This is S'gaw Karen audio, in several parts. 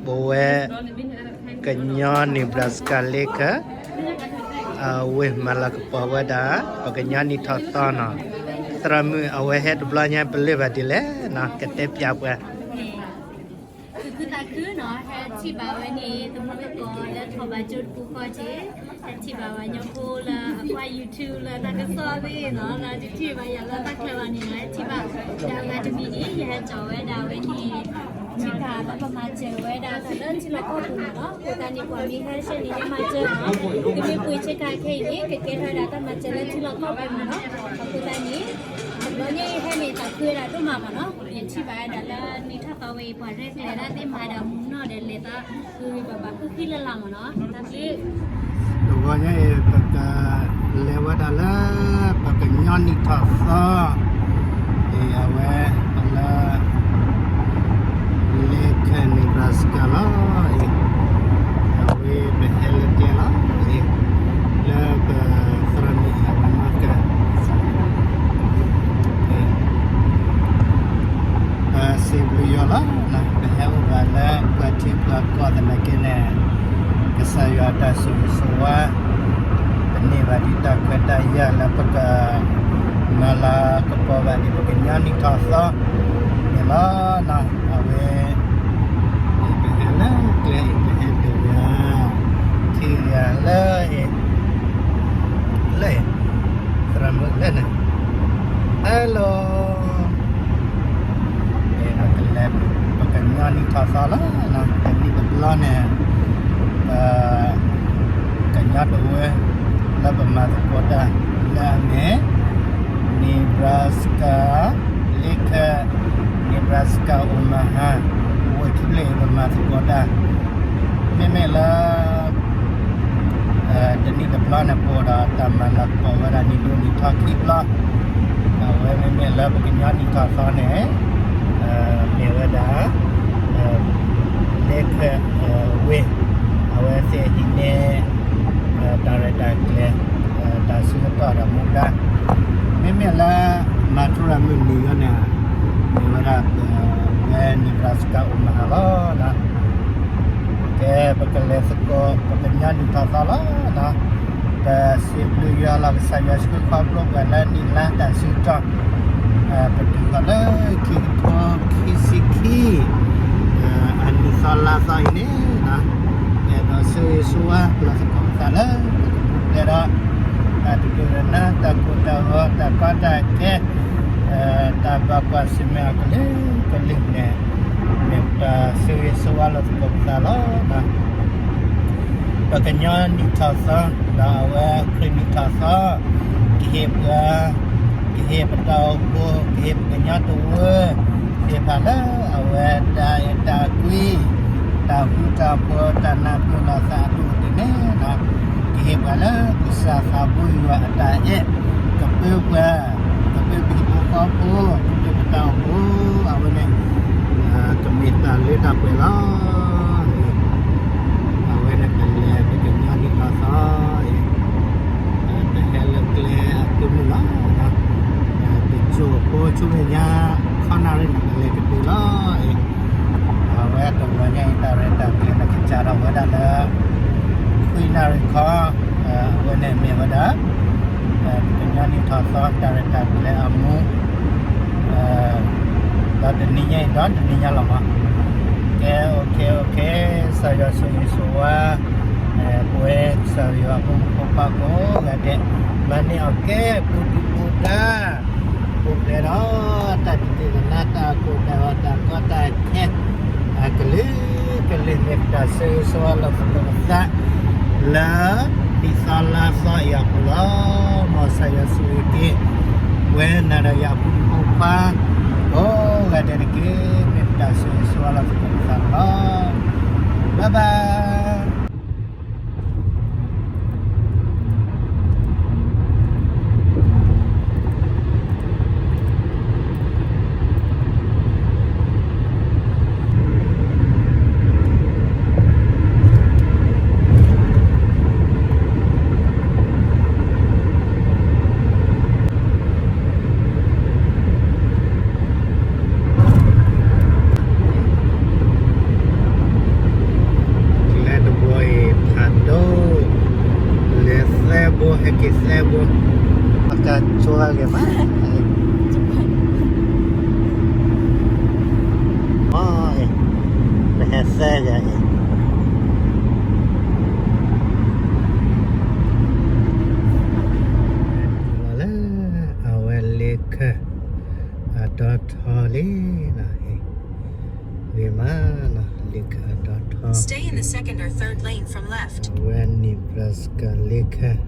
ပဝဲ ကညီ Nebraska လ့ခၢၣ် အဝ့ၢ်မၤလၤကပီၤဝဲဒၣ် ပကညီနံၣ်ထီၣ်သီနီၤ, သရၣ်မုၣ်အဝဲဟဲတဘျီညါ ပလၢဘၣ်ဒ်လဲၣ်နီၤ ကတဲပျးပှၤ ခုခုသးခုနီၤ ဟဲထံၣ်ဘၣ်ဝဲန့ၣ် သမူသကိးလၢထီၣ်ဘၣ်ကၠိတပူၤဃီက့ၤ, ဟဲထံၣ်ဘၣ်ဝဲညီဖိလၢအကွၢ် YouTube လၢတၢ်ကစီၣ်သ့ၣ်နီၤ, လၢတထံၣ်ဘၣ်ယၤလၢတၢ်ချၢဘၣ်န့ၣ်နီၤ, ဟဲထံၣ်ဘၣ် ဒီးအဂၤတမံၤန့ၣ် ယဟဲကၠီၤဝဲဒၣ်ဝဲန့ၣ် ထံခါဘၣ်ပမၤစၢၤဝဲဒၣ်တၢ်လၢထံလီၢ်ကီၢ်ပူၤမးနီၤ, အဃိသတးန့ၣ် ပှၤမ့ၢ်ဟဲရှဲန့ၣ် ယမၤစၢၤနီၤ, သုမ့ၢ်ပှ့ၤဆ့ကၤခဲအံၤန့ၣ် ကကဲထီၣ်ဝဲဒၣ်တၢ်မၤစၢၤလၢထံလီၢ်ကီၢ်ပူၤမးနီၤ, အဃိသတးန့ၣ် တဘျီညါအံၤဟဲန့ၣ် သးခုဝဲဒၣ်ဒိၣ်မးမးနီၤ, ယထံၣ်ဘၣ်ဝဲဒၣ်လၢနံၣ်ထီၣ်သီဝဲအံၤ ပှၤရဲၣ်ကျဲၤဒၣ်သ့ၣ်မၤဒၣ်မူနီၢ်ဒီးလဲၤသး ဂ့ၤဂ့ၤဘၣ်ဘၣ်ဃံဃံလၢ်လၢ်မးနီၤ, တၢ်ဘျုး တဘျီညါအံၤ ပကလဲၤဝဲဒၣ်လၢ ပကညီနံၣ်ထီၣ်သီ အံၤအဝဲ လၢ Lincoln Nebraska လီၤအံၤ, အဝဲပဟဲလၢကျဲလီၤအံၤ, လၢပသရၣ်မုၣ်အံၤအဝဲမၤကၤ ပစံးဘျုးယွၤလီၤ, ပဟဲအိၣ်ဘၣ်လၢပှၤထံပှၤကီၢ်သနာ်က့န့ၣ်, ကစၢ်ယွၤတၢ်ဆိၣ်ဂ့ၤဆိၣ်ဝါ ပန့ၢ်ဘၣ်ဒံးတၢ်ခွဲးတၢ်ယာ်လၢပက မၤလၤကပီၤဘၣ်ဒံးပကညီနံၣ်ထီၣ်သီန့ၣ်လီၤ. အဝဲ ပဟဲလၢကျဲအံၤ ပဟဲတုၤယၤ ထံၣ်ယၤလၢအံၤ လၢအံၤ သရၣ်မုၣ်လၢန့ၣ် Hello ပကလဲၤ ပကညီနံၣ်ထီၣ်သီလီၤ. တနံၣ်တဘျီန့ၣ် ပ ကညီတဝၢ လၢပမၤသကိးတၢ် လၢအမ့ၢ် Nebraska Lincoln, Nebraska Omaha ဝဲခံဘျဲၣ်အံၤ ပမၤသကိးတၢ် မ့မ့ၢ်လၢ တနံၣ်တဘျီန့ၣ် ပအိၣ်ဒီးတၢ်မၤလၤကပီၤဝဲဒၣ်နံၣ်ဒိနံၣ်ထီခံဘျီ, အဝဲမ့မ့ၢ်လၢပကညီနံၣ်ထီၣ်သီန့ၣ် မ့ၢ်ဝဲဒၣ် Lincoln ဝ့ၢ် အဝဲသ့ၣ်ဟံးန့ၢ် တၢ်ရဲၣ်တၢ်ကျဲၤ တၢ်ဆၢကတီၢ်ဒီးမူဒါ မ့မ့ၢ်လၢ မၤထူရၤမုၢ်နံၤအံၤန့ၣ် မ့ၢ်ဝဲဒၣ် ဝဲ Nebraska Omaha လီၤ. ကဲ ပကလဲၤသကိး ပကညီနံၣ်ထီၣ်သီလီၤ. ပစံးဘျုးယွၤလီၤ ကစၢ်ယွၤဆိၣ်ဂ့ၤခီဖျိပှၤလၢနံၣ်လါတၢ်ဆၢကတီၢ် ပတုၤဃီၤလၢခံကထိခံဆံခံ အနံၣ်သီလါသီအံၤန့ၣ် အဲၣ်ဒိးဆိၣ်ဂ့ၤဆိၣ်ဝါလီၤသကိးပသးလၢ ပကပူၤဖျဲးဒီး တၢ်တဒိၣ်ရနါ တၢ်ကိၢ်တၢ်ဂီၤ တၢ်ကီတၢ်ခဲ တၢ်ဘၣ်ကွၢ်ဆၢၣ်မဲာ်အကလုာ်ကလုာ်န့ၣ် မ့ၢ်ပတၢ်ဆိၣ်ဂ့ၤဆိၣ်ဝါလီၤသကိးပသးလီၤ. ပကညီနံၣ်ထီၣ်သီ ဒီးအဝဲခရံာ်နံၣ်ထီၣ်သီ ကဟ့ၣ်ပှၤ ကဟ့ၣ်ပတၢ်အိၣ်ဖှိၣ် ကဟ့ၣ်ပကညီတဝၢ သ့ၣ်တဖၣ်လၢအဝဲတၢ်အဲၣ်တၢ်ကွံ တၢ်ဃူတၢ်ဖိး တၢ်နၢ်ပၢၢ်လီၤသးအဒိၣ်အတဲာ်န့ၣ် ကဟ့ၣ်ပှၤလၢကစၢ်သးဘိယွၤအတၢ်အဲၣ် ကပၢပှၤ ကပၢပဟံၣ်ဖိဃီဖိ ကပၢပတၢ်အိၣ်ဖှိၣ် အဝဲန့ၣ် ကမ့ၢ်တၢ်လၢတၢ်ပှဲၤလီၤ. အဝဲန့ၣ်ပလဲၤပကညီနံၣ်ထီၣ်သီအံၤ ပဟဲလၢကျဲအသုးမုၢ်လီၤ. ပကၠိဖိဆူမဲာ်ညါ ခီနၣ်ရံၣ်န့ၣ် ပလဲၤကတုၤလီၤအံၤ အဝဲတဂီၤညါအံၤ တၢ်ရဲၣ်တၢ်ကျဲၤန့ၣ် ကစးထီၣ်ဝဲဒၣ်လၢ ခွံနၣ်ရံၣ်ခီ အဝဲန့ၣ်မ့ၢ်ဝဲဒၣ် ပကညီနံၣ်ထီၣ်သီ တၢ်ရဲၣ်တၢ်ကျဲၤအမူ ဒီးတနံၤညါအံၤ ဒီးတနံၤညါလီၤမး. ကဲ okay okay ကစၢ်ယွၤဆိၣ်ဂ့ၤဆိၣ်ဝါ ပဝဲကစၢ်ယွၤအဖိမုၣ်ဖိခွါကိးဂၤဒဲး မၤန့ၢ်အီၣ်ကဲ ပူၤဒုၣ်ပူၤဒါ ပူၤဖျဲးဒီး တၢ်တဒိၣ်ရနါ တၢ်ကိၢ်တၢ်ဂီၤ တၢ်ကီတၢ်ခဲ အကလုာ်ကလုာ် မ့ၢ်ပတၢ်ဆိၣ်ဂ့ၤဆိၣ်ဝါလီၤသကိးပသး လၢ နံၣ်သီလါသီအံၤအပူၤလီၤ. မ်ကစၢ်ယွၤဆိၣ်ဂ့ၤက့ၤ ပဝဲနၤဒီးယၤဖိမုၣ်ဖိခွါ ကိးဂၤဒဲးတက့ၢ်. မ့ၢ်ပတၢ်ဆိၣ်ဂ့ၤဆိၣ်ဝါလီၤသကိးပသးလီၤ. Bye bye. ဟဲက့ၤသဲဘိ, ပကဆိဂၤဂ့ၤမး, အ, ပဟဲသဲယၤအံၤ, လၢအဝဲလ့ခၢၣ် အဒီထီလံနီၤ, ဂ့ၤမးနီၤ, လ့ခၢၣ်အဒီထီ, Stay in the second or third lane from left. အဝဲ Nebraska လ့ခၢၣ်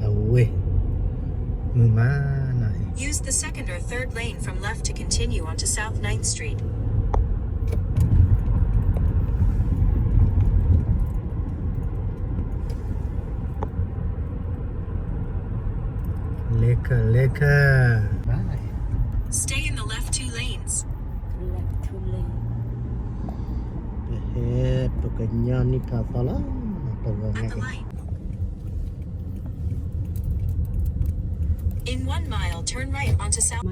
အဝ့ၢ် မုာ်မးနီၤ, Use the second or third lane from left to continue onto South Ninth Street. လ့ခၢၣ် လ့ခၢၣ်, Stay in the left two lanes. ပဟဲပကညီနံၣ်ထီၣ်သီလီၤ, ပဂီၤညါအံၤ, In one mile, turn right onto South.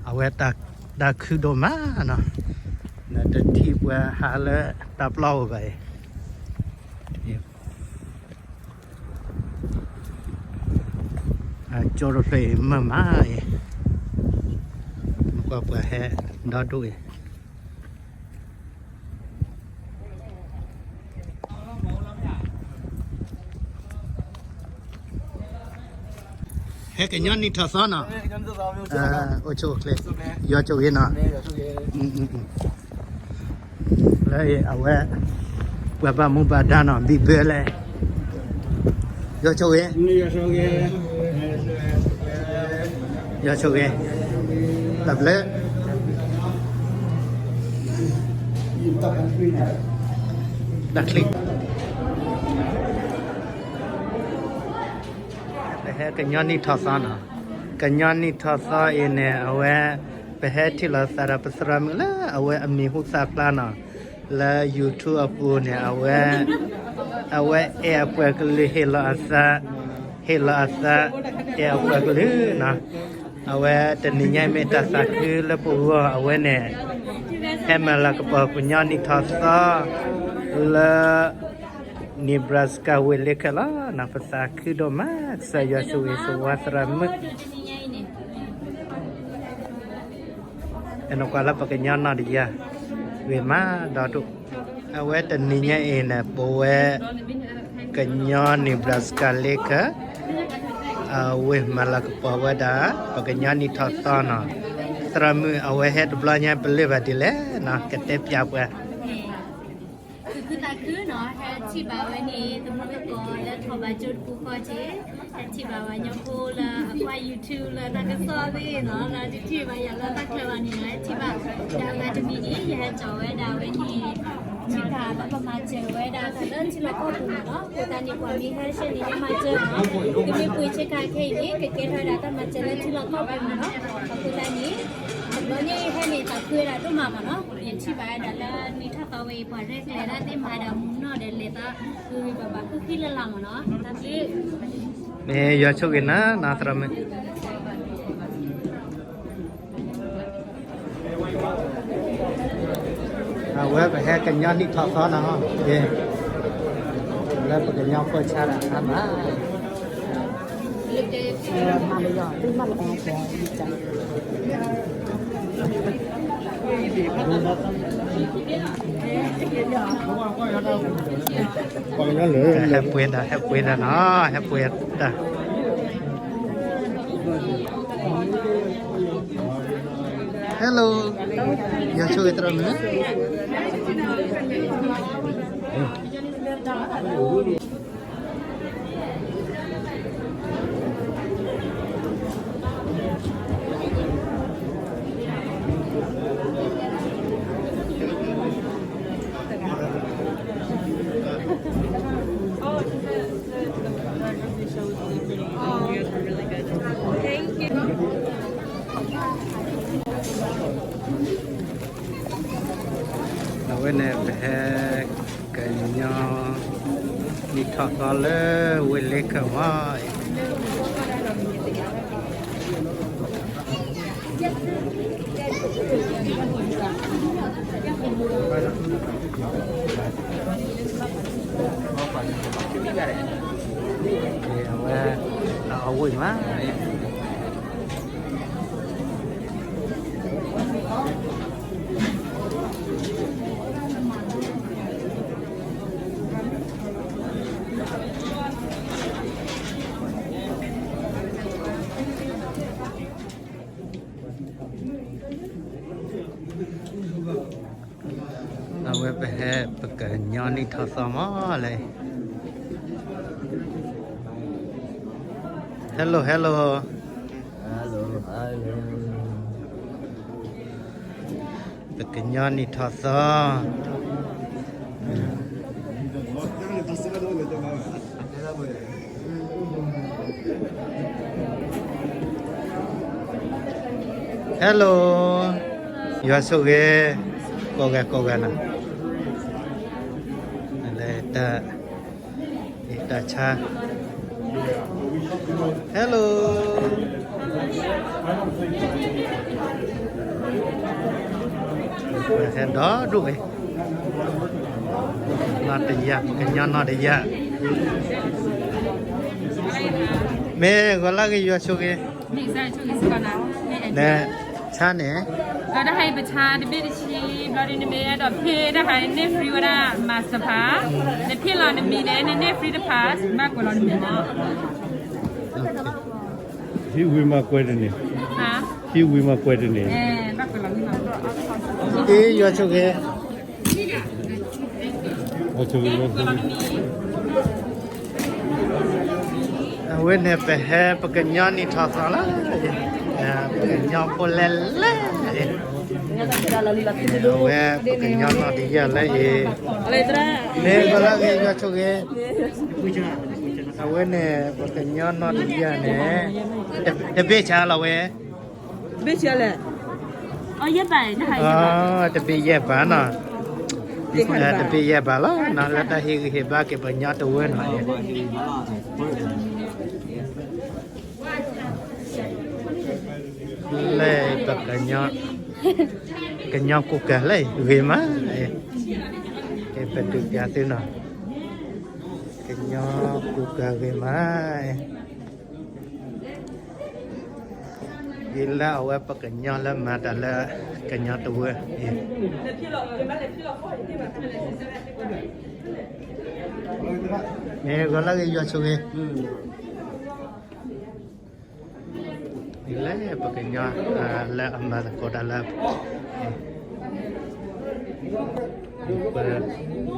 အဝဲတၢ်ခုဒိၣ်မးနီၤ, နတထံၣ်ပှၤဟးလၢတၢ်ပျီအိၣ်ဘၣ်အံၤ, အကၠိတဖျၢၣ်အံၤမုာ်မးအံၤ, ကွၢ်ပှၤဟဲဒီဒူၣ်အံၤ ဟဲကညီနံၣ်ထီၣ်သီနီၤ, အိၣ်ဆူၣ်အိၣ်ချ့, ယွၤဆိၣ်ဂ့ၤနီၤ, လၢအဝဲ ပှၤဘၣ်မူဘၣ်ဒါနီၤ, ဘံၣ်ဘၢလဲၣ်, ယွၤဆိၣ်ဂ့ၤ, ယွၤဆိၣ်ဂ့ၤ, တၢ်ဘျုး, တၢ်ချံ ပဟဲကညီနံၣ်ထီၣ်သီနီၤ, ကညီနံၣ်ထီၣ်သီအံၤန့ၣ် အဝဲ ပဟဲထံၣ်လိာ်သးဒီးပသရၣ်မုၣ်လၢအဝဲအမံၤဟူသၣ်ဖျါနီၤ, လၢ YouTube အပူၤန့ၣ် အဝဲ အဝဲအဲၣ်အပှၤကလုာ်ဟ့ၣ်လီၤအသး, ဟ့ၣ်လီၤအသး အဲၣ်အပှၤကလုာ်နီၤ, အဝဲတနံၤညါအံၤမ့ၢ်တၢ်သးခုလၢပဂီၢ်အဝဲန့ၣ်, ဟဲမၤလၤကပီၤကညီနံၣ်ထီၣ်သီ လၢ Nebraska ဝ့ၢ်လ့ခၢၣ်လီၤ, ပသးခုဒိၣ်မး, ကစၢ်ယွၤဆိၣ်ဂ့ၤဆိၣ်ဝါသရၣ်မုၣ်, အဲၣ်နကွၢ်လၢပကညီနီၢ်တယၢ်, ဂ့ၤမးဒီဒူၣ်, အဝဲတနံၤညါအံၤန့ၣ် ပဝဲ ကညီ Nebraska လ့ခၢၣ် အဝ့ၢ်မၤလၤကပီၤဝဲဒၣ် ပကညီနံၣ်ထီၣ်သီနီၤ, သရၣ်မုၣ်အဝဲဟဲတဘျီညါ ပလၢၢ်ဘၣ်ဒ်လဲၣ်နီၤ, ကတဲပျးပှၤ သူၣ်ခုသးခုနီၤ, ဟဲထံၣ်ဘၣ်ဝဲန့ၣ် သမူသကိးလၢထီၣ်ဘးကၠိတပူၤဃီက့ၤ, ဟဲထံၣ်ဘၣ်ဝဲညီဖိလၢအကွၢ် YouTube လၢတၢ်ကစီၣ်သ့ၣ်နီၤ, လၢတထံၣ်ဘၣ်ယၤလၢတၢ်ချၢဘၣ်န့ၣ်နီၤ, ဟဲထံၣ်ဘၣ်, ဒီးအဂၤတမံၤန့ၣ် ယဟဲကၠီၤဝဲဒၣ်ဝဲန့ၣ် ထံဖးလၢပမၤစၢၤဝဲဒၣ်တၢ်လၢထံလီၢ်ကီၢ်ပူၤမးနီၤ, အဃိသတးန့ၣ် ပှၤမ့ၢ်ဟဲရှဲန့ၣ် ဟဲမၤစၢၤနီၤ, ကမ့ၢ်ပှ့ၤဆ့ကၤခဲအံၤန့ၣ် ကကဲထီၣ်ဝဲဒၣ်တၢ်မၤစၢၤလၢထံလီၢ်ကီၢ်ပူၤမးနီၤ, အဃိသတးန့ၣ် တဘျီန့ၣ်ဟဲန့ၣ် သးခုဝဲဒၣ်ဒိၣ်မးမးနီၤ, ယထံၣ်ဘၣ်ဝဲဒၣ်လၢနံၣ်ထီၣ်သီဝဲအံၤ ပှၤရဲၣ်ကျဲၤတၢ်သ့ၣ်မၤဒီးမူနီၣ်ဒီးလဲၤသးဂ့ၤဂ့ၤဘၣ်ဘၣ်ဃံဃံလၢ်လၢ်မးနီၤ, တၢ်ဘျုး, မ့ၢ်ယွၤဆိၣ်ဂ့ၤနၤနီၤ သရၣ်မုၣ် အဝဲပဟဲကညီနံၣ်ထီၣ်သီနီၤ, လၢပကညီဖိဆါတၢ်အခါမး, ဟဲပှ့ၤတၢ် ဟဲပှ့ၤတၢ်နီၤ, ဟဲပှ့ၤတၢ် Hello, ယွၤဆိၣ်ဂ့ၤသရၣ်မုၣ်. Oh, the, the, the, the breakfast show was really pretty. Oh, you guys were really good. Thank you. ဝဲန့ၣ်ပဟဲကညီနံၣ်ထီၣ်သီလၢဝ့ၢ်လ့ခၢၣ်မးအံၤ, အဝဲ အဝ့ၢ်မး အဝဲပဟဲပကညီနံၣ်ထီၣ်သီမးလၢ Hello hello, ပကညီနံၣ်ထီၣ်သီ Hello, ယွၤဆိၣ်ဂ့ၤ, ကိးဂၤကိးဂၤနီၤ, လၢတၢ် တၢ်ဆါ Hello, ဟဲဒီဒူၣ်အံၤ, နီၢ်တယၢ် ပကညီနီၢ်တယၢ်, မ့ၢ်ဂီၤလၢဂ့ၤ ယွၤဆိၣ်ဂ့ၤ, နဆါန့ၣ် တၢ်ဟဲပဆါတဘ့ၣ်တဆံ ဘျီဒ်နမ့ၢ်အဲၣ်ဒိးဖ့ၣ်တၢ်ဟးန့ၣ် free ဝဲဒၣ် master pass, နဖ့ၣ်လီၤနမံၤန့ၣ် နန့ၢ် free တ pass ဘၣ်ကွဲးလီၤနမံၤန့ၣ်, ဟံးဝံၤမးကွဲးတန့ၣ်, ဟံးဝံၤမးကွဲးတန့ၣ်, အ့ ယွၤဆိၣ်ဂ့ၤ, အဝဲန့ၣ်ပဟဲပကညီနံၣ်ထီၣ်သီလီၤ, ပကညီဖိလဲၣ်လဲၣ်, အဝဲပကညီနီၢ်တယၢ်လၢအံၤ, မ့ၢ်ဂီၤလၢဂ့ၤ ယွၤဆိၣ်ဂ့ၤ, အဝဲန့ၣ် ပကညီနီၢ်တယၢ်န့ၣ်, တဘ့ၣ်ဆါလီၤဝဲ တဘ့ၣ်ဆါလဲၣ်, တဘ့ၣ်ယဲၢ်ဘးနီၤ, တဘ့ၣ်ယဲၢ်ဘးလီၤနီၤ, လၢတၢ်ဟ့ၣ်ဂံၢ်ဟ့ၣ်ဘါက့ၤပကညီတဝၢနီၤ, လၢပကညီ, ကညီကူၣ်ကၤလၢဂ့ၤမး, ကပဒုးပျးသုနီၤ, ကညီကူၣ်ကၤဂ့ၤမး ယလၢအဝဲပကညီလၢမၤတၢ်လၢကညီတဝၢအံၤ, မ့ၢ်ဂီၤလၢဂ့ၤ ယွၤဆိၣ်ဂ့ၤ, ယလၢပကညီလၢအမၤသကိးတၢ်လၢ ပ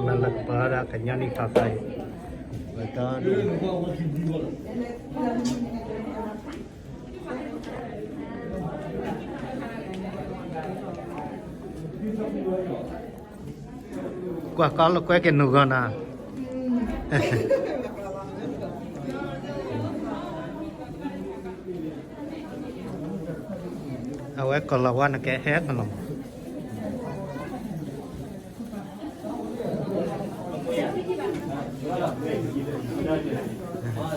မၤလၤကပီၤဒီးကညီနံၣ်ထီၣ်သီအံၤ, ကွၢ်ကီလၢကွဲက့ၤနုာ်ဂီၤနၤ, အဝဲကီၢ်လီၤဝါနကဲဟဲကီၢ်လီၤ,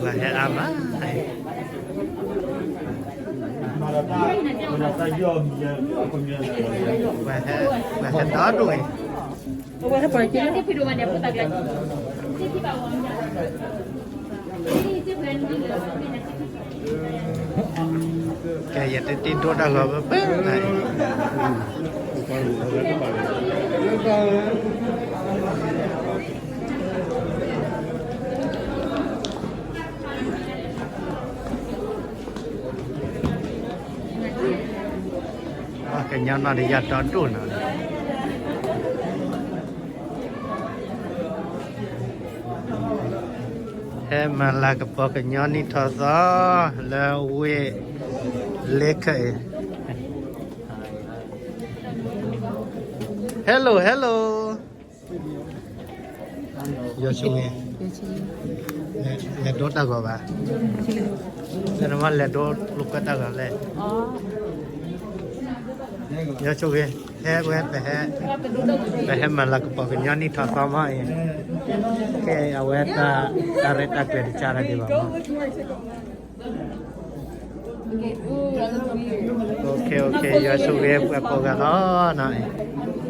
ပှၤဟဲအါမး, ပှၤဟဲဒီဒူၣ်အံၤ, ကဲ ယတတ့ဒိတၢ်ဂီၤဘၣ်ဘၣ်, ပှၤကညီနီၢ်တယၢ်ဒီဒူၣ်နီၤ, ဟဲမၤလၤကပီၤကညီနံၣ်ထီၣ်သီ လၢဝ့ၢ်လ့ခၢၣ်အံၤ, Hello hello, ယွၤဆိၣ်ဂ့ၤ, လဲၤဒိတၢ်ဂီၤဘၣ်, လဲၤဒိလိာ်ကွဲတၢ်ဂီၤလဲၣ်, ယွၤဆိၣ်ဂ့ၤ ဟဲဝဲ ပဟဲ ပဟဲမၤလၤကပီၤကညီနံၣ်ထီၣ်သီမီၤအံၤ, ကဲ အဝဲတၢ်ရဲၣ်တၢ်ကျဲၤတကးတၢ်ဒံးဘၣ်မီၤ. Okay, okay, ယွၤဆိၣ်ဂ့ၤပှၤကိးဂၤလီၤနီၤအံၤ.